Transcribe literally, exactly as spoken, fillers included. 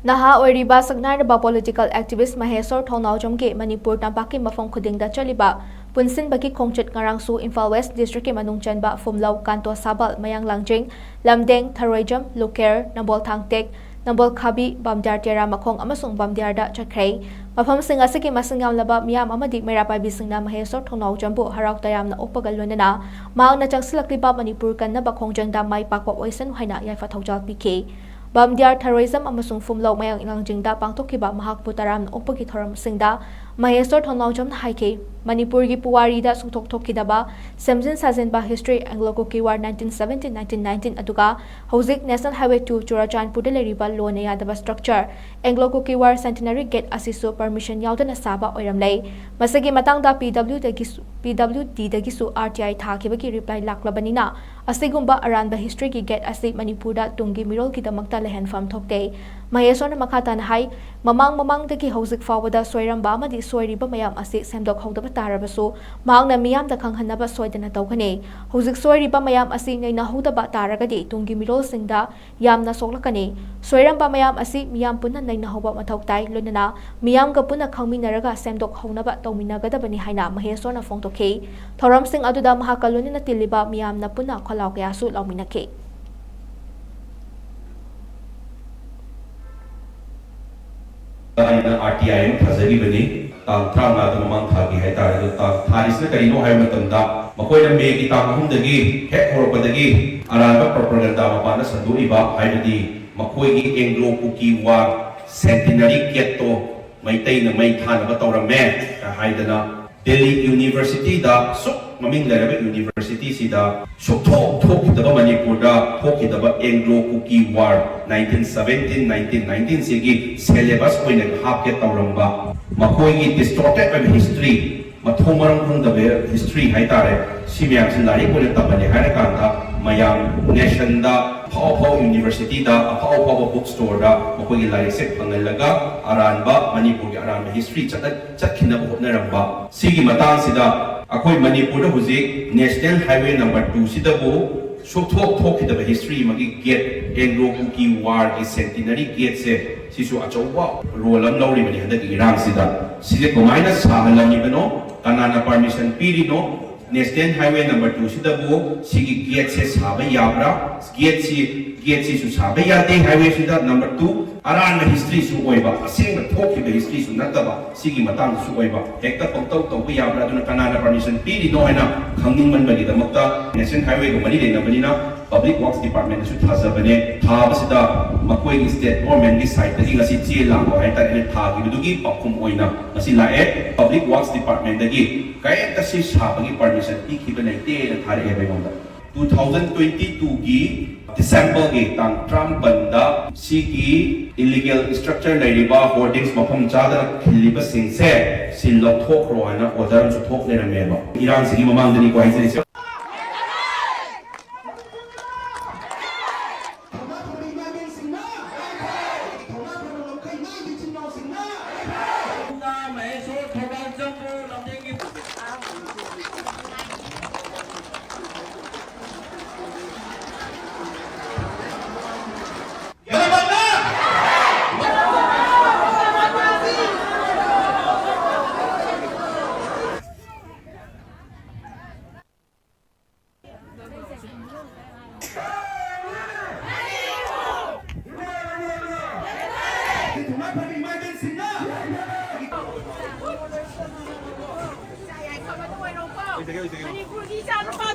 ꯅꯍꯥ ꯑꯣꯏꯔꯤꯕ ꯁꯛꯅꯥꯏꯔꯕ political activist ꯃꯍꯦꯁꯣꯔ ꯊꯣꯡꯅꯥꯎꯖꯝꯒꯤ ꯃꯅꯤꯄꯨꯔ ꯇꯝꯄꯥꯛꯀꯤ ꯃꯐꯝ ꯈꯨꯗꯤꯡꯗ ꯆꯠꯂꯤꯕ ꯄꯨꯟꯁꯤꯟꯕꯒꯤ ꯈꯣꯡꯆꯠ ꯉꯔꯥꯡꯁꯨ ꯏꯝꯐꯥꯜ ꯋꯦꯁ ꯗꯤꯁꯇ꯭ꯔꯤꯛꯀꯤ ꯃꯅꯨꯡ ꯆꯟꯕ ꯐꯨꯝꯂꯧ, ꯀꯥꯟꯇꯣ ꯁꯥꯕꯜ, ꯃꯌꯥꯡ ꯂꯥꯡꯖꯤꯡ, ꯂꯝꯗꯦꯡ, ꯊꯔꯣꯏꯖꯝ, ꯂꯨꯀꯦꯔ, ꯅꯝꯕꯣꯜ ꯊꯥꯡꯇꯦꯛ, ꯅꯝꯕꯣꯜ ꯈꯥꯕꯤ, ꯕꯥꯝꯗꯤꯌꯥꯔ ꯇꯦꯔꯥ ꯃꯈꯣꯡ ꯑꯃꯁꯨꯡ ꯕꯥꯝꯗꯤꯌꯥꯔꯗ ꯆꯠꯈ꯭ꯔꯦ꯫ ꯃꯐꯝꯁꯤꯡ ꯑꯁꯤꯒꯤ ꯃꯁꯤꯡ ꯌꯥꯝꯂꯕ ꯃꯤꯌꯥꯝ ꯑꯃꯗꯤ ꯃꯩꯔꯥ ꯄꯥꯏꯕꯤꯁꯤꯡꯅ ꯃꯍꯦꯁꯣꯔ ꯊꯣꯡꯅꯥꯎꯖꯝꯕꯨ ꯍꯔꯥꯎ ꯇꯌꯥꯝꯅ ꯑꯣꯛꯄꯒ ꯂꯣꯏꯅꯅ ꯃꯍꯥꯛꯅ ꯆꯪꯁꯤꯜꯂꯛꯂꯤꯕ ꯃꯅꯤꯄꯨꯔ ꯀꯟꯅꯕ ꯈꯣꯡꯖꯪꯗ ꯃꯥꯏ ꯄꯥꯛꯄ ꯑꯣꯏꯁꯅꯨ ꯍꯥꯏꯅ ꯌꯥꯏꯐ ꯊꯧꯖꯥꯜ ꯄꯤꯈꯤ꯫ ꯕꯥꯝꯗꯤꯌꯥꯔ, ꯊꯔꯣꯏꯖꯝ ꯑꯃꯁꯨꯡ ꯐꯨꯝꯂꯧ ꯃꯌꯥꯡ ꯂꯥꯡꯖꯤꯡꯗ ꯄꯥꯡꯊꯣꯛꯈꯤꯕ ꯃꯍꯥꯛꯄꯨ ꯇꯔꯥꯝꯅ ꯑꯣꯛꯄꯒꯤ ꯊꯧꯔꯝꯁꯤꯡꯗ ꯃꯍꯦꯁꯣꯔ ꯊꯣꯡꯅꯥꯎꯖꯝꯅ ꯍꯥꯏꯈꯤ, ꯃꯅꯤꯄꯨꯔꯒꯤ ꯄꯨꯋꯥꯔꯤꯗ ꯁꯨꯡꯊꯣꯛ ꯊꯣꯛꯈꯤꯗꯕ ꯁꯦꯝꯖꯤꯟ ꯁꯥꯖꯤꯟꯕ history, Anglo-Kuki War nineteen seventeen nineteen nineteen ꯑꯗꯨꯒ ꯍꯧꯖꯤꯛ National Highway two ꯆꯨꯔꯥꯆꯥꯟꯄꯨꯔꯗ ꯂꯩꯔꯤꯕ ꯂꯣꯟꯅ ꯌꯥꯗꯕ structure, Anglo-Kuki War Centenary Gate ꯑꯁꯤꯁꯨ permission ꯌꯥꯎꯗꯅ ꯁꯥꯕ ꯑꯣꯏꯔꯝꯂꯦ꯫ ꯃꯁꯤꯒꯤ ꯃꯇꯥꯡꯗ PWDꯗꯒꯤꯁꯨ, PWDꯗꯒꯤꯁꯨ RTI ꯊꯥꯈꯤꯕꯒꯤ reply ꯂꯥꯛꯂꯕꯅꯤꯅ ꯑꯁꯤꯒꯨꯝꯕ ꯑꯔꯥꯟꯕ historyꯒꯤ gate ꯑꯁꯤ ꯃꯅꯤꯄꯨꯔꯗ ꯇꯨꯡꯒꯤ ꯃꯤꯔꯣꯜꯒꯤꯗꯃꯛꯇ ꯂꯩꯍꯟꯐꯝ ꯊꯣꯛꯇꯦ꯫ ꯃꯍꯦꯁꯣꯔꯅ ꯃꯈꯥ ꯇꯥꯅ ꯍꯥꯏ, ꯃꯃꯥꯡ ꯃꯃꯥꯡꯗꯒꯤ ꯍꯧꯖꯤꯛ ꯐꯥꯎꯕꯗ ꯁꯣꯏꯔꯝꯕ ꯑꯃꯗꯤ ꯁꯣꯏꯔꯤꯕ ꯃꯌꯥꯝ ꯑꯁꯤ ꯁꯦꯝꯗꯣꯛꯍꯧꯗꯕ ꯇꯥꯔꯕꯁꯨ ꯃꯍꯥꯛꯅ ꯃꯤꯌꯥꯝꯗ ꯈꯪꯍꯟꯅꯕ ꯁꯣꯏꯗꯅ ꯇꯧꯒꯅꯤ꯫ ꯍꯧꯖꯤꯛ ꯁꯣꯏꯔꯤꯕ ꯃꯌꯥꯝ ꯑꯁꯤ ꯅꯩꯅꯍꯧꯗꯕ ꯇꯥꯔꯒꯗꯤ ꯇꯨꯡꯒꯤ ꯃꯤꯔꯣꯜꯁꯤꯡꯗ ꯌꯥꯝꯅ ꯁꯣꯛꯂꯛꯀꯅꯤ꯫ ꯁꯣꯏꯔꯝꯕ ꯃꯌꯥꯝ ꯑꯁꯤ ꯃꯤꯌꯥꯝ ꯄꯨꯟꯅ ꯅꯩꯅꯍꯧꯕ ꯃꯊꯧ ꯇꯥꯏ, ꯂꯣꯏꯅꯅ ꯃꯤꯌꯥꯝꯒ ꯄꯨꯟꯅ ꯈꯪꯃꯤꯟꯅꯔꯒ ꯁꯦꯝꯗꯣꯛꯍꯧꯅꯕ ꯇꯧꯃꯤꯟꯅꯒꯗꯕꯅꯤ ꯍꯥꯏꯅ ꯃꯍꯦꯁꯣꯔꯅ ꯐꯣꯡꯗꯣꯛꯈꯤ꯫ ꯊꯧꯔꯝꯁꯤꯡ ꯑꯗꯨꯗ ꯃꯍꯥꯛꯀ ꯂꯣꯏꯅꯅ ꯇꯤꯜꯂꯤꯕ ꯃꯤꯌꯥꯝꯅ ꯄꯨꯟꯅ ꯈꯣꯜꯂꯥꯎ ꯀꯌꯥꯁꯨ ꯂꯥꯎꯃꯤꯟꯅꯈꯤ꯫ ꯑꯩꯅ RTI ꯑꯃ ꯊꯥꯖꯈꯤꯕꯅꯤ, ꯇꯥꯡ ꯇꯔꯥꯃꯉꯥꯗ ꯃꯃꯥꯡ ꯊꯥꯒꯤ ꯍꯥꯏꯇꯥꯔꯦ꯫ ꯑꯗꯣ ꯇꯥꯡ ꯊꯥꯔꯤꯁꯤꯅ ꯀꯔꯤꯅꯣ ꯍꯥꯏꯕ ꯃꯇꯝꯗ, ꯃꯈꯣꯏꯅ ꯃꯦꯒꯤ ꯇꯥꯡ ꯑꯍꯨꯝꯗꯒꯤ ꯍꯦꯛ ꯍꯧꯔꯛꯄꯗꯒꯤ ꯑꯔꯥꯟꯕ propaganda ꯃꯄꯥꯟꯗ ꯁꯟꯗꯣꯛꯏꯕ, ꯍꯥꯏꯕꯗꯤ ꯃꯈꯣꯏꯒꯤ Anglo-Kuki War Centenary Gateꯇꯣ ꯃꯩꯇꯩꯅ ꯃꯩ ꯊꯥꯅꯕ ꯇꯧꯔꯝꯃꯦ ꯍꯥꯏꯗꯅ, ꯗꯦꯜꯂꯤ Universityꯗ, ꯁꯨꯛ ꯃꯃꯤꯡ ꯂꯩꯔꯕ Universityꯁꯤꯗ ꯁꯨꯛꯊꯣꯛ ꯊꯣꯛꯈꯤꯗꯕ, ꯃꯅꯤꯄꯨꯔꯗ ꯊꯣꯛꯈꯤꯗꯕ Anglo-Kuki War nineteen seventeen nineteen nineteenꯁꯤꯒꯤ syllabus ꯑꯣꯏꯅ ꯍꯥꯞꯀꯦ ꯇꯧꯔꯝꯕ, ꯃꯈꯣꯏꯒꯤ distorted ꯑꯣꯏꯕ history, ꯃꯊꯣꯡ ꯃꯔꯝ ꯈꯪꯗꯕ history ꯍꯥꯏꯇꯥꯔꯦ, ꯁꯤ ꯃꯌꯥꯝꯁꯤ ꯂꯥꯏꯔꯤꯛ ꯑꯣꯏꯅ ꯇꯝꯍꯜꯂꯦ ꯍꯥꯏꯔꯀꯥꯟꯗ ꯃꯌꯥꯝ nationꯗ ꯑꯐꯥꯎ ꯑꯐꯥꯎ Universityꯗ, ꯑꯐꯥꯎ ꯑꯐꯥꯎꯕ book storeꯗ ꯃꯈꯣꯏꯒꯤ ꯂꯥꯏꯔꯤꯛꯁꯦ ꯐꯪꯍꯜꯂꯒ ꯑꯔꯥꯟꯕ, ꯃꯅꯤꯄꯨꯔꯒꯤ ꯑꯔꯥꯟꯕ history ꯆꯠꯅ-, ꯆꯠꯈꯤꯅꯕ ꯍꯣꯠꯅꯔꯝꯕ꯫ ꯁꯤꯒꯤ ꯃꯇꯥꯡꯁꯤꯗ ꯑꯩꯈꯣꯏ ꯃꯅꯤꯄꯨꯔꯗ ꯍꯧꯖꯤꯛ National Highway number twoꯁꯤꯗꯕꯨ ꯁꯨꯛꯊꯣꯛ ꯊꯣꯛꯈꯤꯗꯕ ꯍꯤꯁꯇ꯭ꯔꯤ ꯑꯃꯒꯤ ꯒꯦꯠ, ꯑꯦꯡꯒ꯭ꯂꯣ ꯀꯨꯀꯤ ꯋꯥꯔꯒꯤ ꯁꯦꯟꯇꯤꯅꯔꯤ ꯒꯦꯠꯁꯦ, ꯁꯤꯁꯨ ꯑꯆꯧꯕ ꯔꯣꯜ ꯑꯃ ꯂꯧꯔꯤꯕꯅꯤ ꯍꯟꯗꯛꯀꯤ ꯏꯔꯥꯡꯁꯤꯗ꯫ ꯁꯤꯁꯦ ꯀꯃꯥꯏꯅ ꯁꯥꯍꯜꯂꯝꯃꯤꯕꯅꯣ, ꯀꯅꯥꯅ ꯄꯔꯃꯤꯁꯟ ꯄꯤꯔꯤꯅꯣ, ꯅꯦꯁꯅꯦꯜ ꯍꯥꯏꯋꯦ ꯅꯝꯕꯔ ꯇꯨ ꯁꯤꯗꯕꯨ ꯁꯤꯒꯤ ꯒꯦꯠꯁꯦ ꯁꯥꯕ ꯌꯥꯕ꯭ꯔꯥ? ꯒꯦꯠꯁꯤ, ꯒꯦꯠꯁꯤꯁꯨ ꯁꯥꯕ ꯌꯥꯗꯦ ꯍꯥꯏꯋꯦꯁꯤꯗ꯫ ꯅꯝꯕꯔ ꯇꯨ, ꯑꯔꯥꯟꯕ ꯍꯤꯁꯇ꯭ꯔꯤꯁꯨ ꯑꯣꯏꯕ, ꯑꯁꯦꯡꯕ ꯊꯣꯛꯈꯤꯕ ꯍꯤꯁꯇ꯭ꯔꯤꯁꯨ ꯅꯠꯇꯕ, ꯁꯤꯒꯤ ꯃꯇꯥꯡꯗꯁꯨ ꯑꯣꯏꯕ꯫ ꯍꯦꯛꯇ ꯄꯪꯇꯧ ꯇꯧꯕ ꯌꯥꯕ꯭ꯔꯥ? ꯑꯗꯨꯅ ꯀꯅꯥꯅ ꯄꯔꯃꯤꯁꯟ ꯄꯤꯔꯤꯅꯣ ꯍꯥꯏꯅ ꯈꯪꯅꯤꯡꯃꯟꯕꯒꯤꯗꯃꯛꯇ, ꯅꯦꯁꯅꯦꯜ ꯍꯥꯏꯋꯦꯒ ꯃꯔꯤ ꯂꯩꯅꯕꯅꯤꯅ ꯄꯕ꯭ꯂꯤꯛ ꯋꯥꯔꯛꯁ ꯗꯤꯄꯥꯔꯠꯃꯦꯟꯗꯁꯨ ꯊꯥꯖꯕꯅꯦ꯫ ꯊꯥꯕꯁꯤꯗ ꯃꯈꯣꯏꯒꯤ ꯁ꯭ꯇꯦꯠ ꯒꯣꯔꯃꯦꯟꯒꯤ ꯁꯥꯏꯠꯇꯒꯤ ꯉꯁꯤ ꯆꯦ ꯂꯥꯛꯄ ꯍꯥꯏꯇꯥꯔꯦꯅꯦ, ꯊꯥꯈꯤꯕꯗꯨꯒꯤ ꯄꯥꯎꯈꯨꯝ ꯑꯣꯏꯅ ꯉꯁꯤ ꯂꯥꯛꯑꯦ꯫ ꯄꯕ꯭ꯂꯤꯛ ꯋꯥꯔꯛꯁ ꯗꯤꯄꯥꯔꯠꯃꯦꯟꯗꯒꯤ ꯀꯔꯤꯝꯇ ꯁꯤ ꯁꯥꯕꯒꯤ ꯄꯔꯃꯤꯁꯟ ꯄꯤꯈꯤꯕ ꯂꯩꯇꯦꯅ ꯊꯥꯔꯛꯑꯦꯕ ꯑꯩꯉꯣꯟꯗ꯫ ꯇꯨ ꯊꯥꯎꯖꯟ ꯇ꯭ꯋꯦꯟꯇꯤ ꯇꯨꯒꯤ ꯗꯤꯁꯦꯝꯕꯔꯒꯤ ꯇꯥꯡ ꯇꯔꯥꯃꯥꯄꯟꯗ ꯁꯤꯒꯤ ꯏꯂꯤꯒꯦꯜ ꯁ꯭ꯇ꯭ꯔꯛꯆꯔ ꯂꯩꯔꯤꯕ, ꯍꯣꯔꯗꯤꯡꯁ ꯃꯐꯝ ꯆꯥꯗꯅ ꯈꯤꯜꯂꯤꯕꯁꯤꯡꯁꯦ ꯁꯤ ꯂꯧꯊꯣꯛꯈ꯭ꯔꯣ ꯍꯥꯏꯅ ꯑꯣꯔꯗꯔ ꯑꯃꯁꯨ ꯊꯣꯛ ꯂꯩꯔꯝꯃꯦꯕ꯫ ꯏꯔꯥꯡꯁꯤꯒꯤ ꯃꯃꯥꯡꯗꯅꯤꯀꯣ ꯍꯥꯏꯖꯔꯤꯁꯦ꯫ ꯊꯧꯅꯥ ꯐꯕ ꯏꯃꯥ ꯏꯕꯦꯟꯁꯤꯡꯅ, ꯊꯧꯅꯥ ꯐꯕ ꯂꯝꯈꯩ ꯏꯃꯥ ꯏꯆꯤꯟ ꯏꯅꯥꯎꯁꯤꯡꯅ, ꯃꯍꯦꯁꯣꯔ ꯊꯧꯕꯥꯜ ꯖꯝꯕꯣ ꯂꯝꯖꯦꯟꯒꯤ ꯃꯅꯤꯄꯨꯔꯒꯤ ꯏꯆꯥ ꯅꯨꯄꯥ